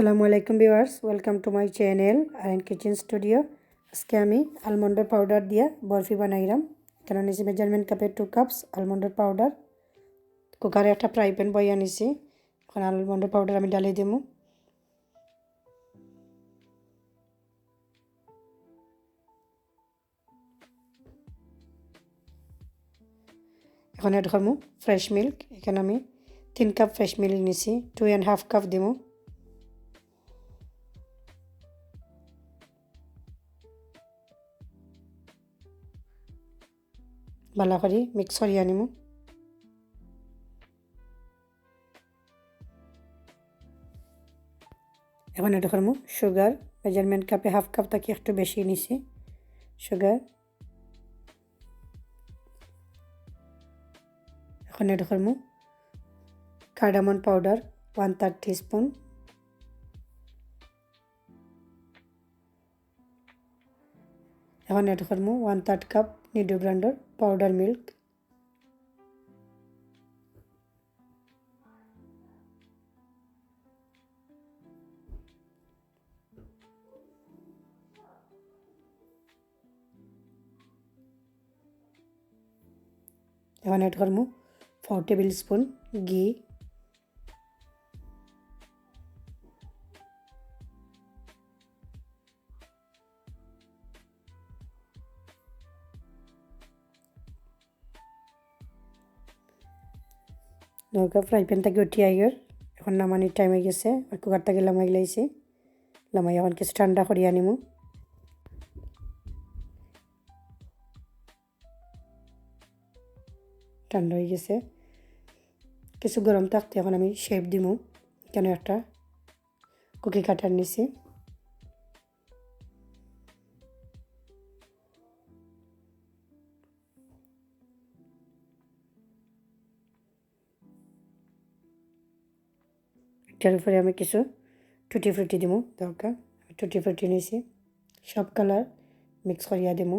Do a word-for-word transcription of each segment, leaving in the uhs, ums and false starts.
আসসালামু আলাইকুম viewers, welcome to my channel R N kitchen studio. আজকে আমি আলমন্ডর পাউডার দিয়া বরফি বানাইরাম। এখানো নিছি মেজারমেন্ট কাপে টু কাপস আলমন্ডর পাউডার। কুকারে একটা ফ্রাই প্যান বইয়া নিছি। এখন আলমন্ডর পাউডার আমি ডালি দিমু। এখন অ্যাড করমু ফ্রেশ মিল্ক। এখানো আমি তিন কাপ ফ্রেশ মিল্ক নিছি, টু অ্যান্ড হাফ কাপ দিমু। ভালা করি মিক্স করিয়া নিমু। এখন অ্যাড করমু সুগার। মেজারমেন্ট কাপে হাফ কাপ থাকি একটু বেশি নিছি সুগার। এখন অ্যাড করমু cardamom powder one third teaspoon. এখন অ্যাড করমু ওয়ান থার্ড কাপ নিডু ব্র্যান্ডর পাউডার মিল্ক। এখন অ্যাড করমু ফোর টেবিল স্পুন ঘি। নৌকা ফ্রাই প্যান থাকি উঠি আইগর। এখন নামানির টাইম অই গেছে। আর কুকার থাকি লামাই লাইছি। লামাই এখন কিছু ঠান্ডা করিয়া নিমু। ঠান্ডা অই গেছে। কিছু গরম থাকতে এখন আমি শেপ দিমু। এখানো একটা কুকি কাটার নিছি। এটার উপরে আমি কিছু টুটি ফ্রুটি দিমু। দরকার টুটি ফ্রুটি নিছি, সব কালার মিক্স করিয়া দিমু।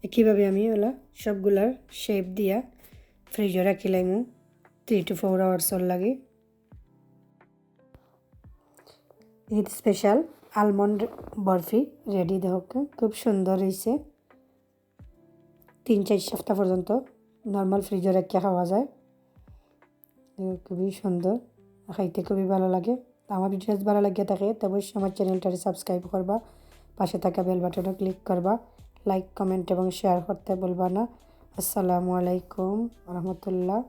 একইভাবে আমি ওলা সবগুলার শেপ দিয়া ফ্রিজে রাখি লাইমু থ্রি টু ফোর আওয়ার্সর লাগি। ঈদ স্পেশাল আলমন্ড বরফি রেডি। দেখউক্কা, খুব সুন্দর অইছে। তিন চাইর সপ্তাহ পর্যন্ত নরমাল ফ্রিজে রাখিয়া খাওয়া যায়। এ, খুবই সুন্দর, খাইতে খুবই ভালা লাগে। তো আমার ভিডিওস ভালা লাগিয়া থাকে, তো অবশ্যই আমার চ্যানেলটারে সাবস্ক্রাইব করবা, পাশে থাকা বেল বাটনও ক্লিক করবা, লাইক, কমেন্ট এবং শেয়ার করতে ভুলবা না। আসসালামু আলাইকুম রহমতুল্লাহ।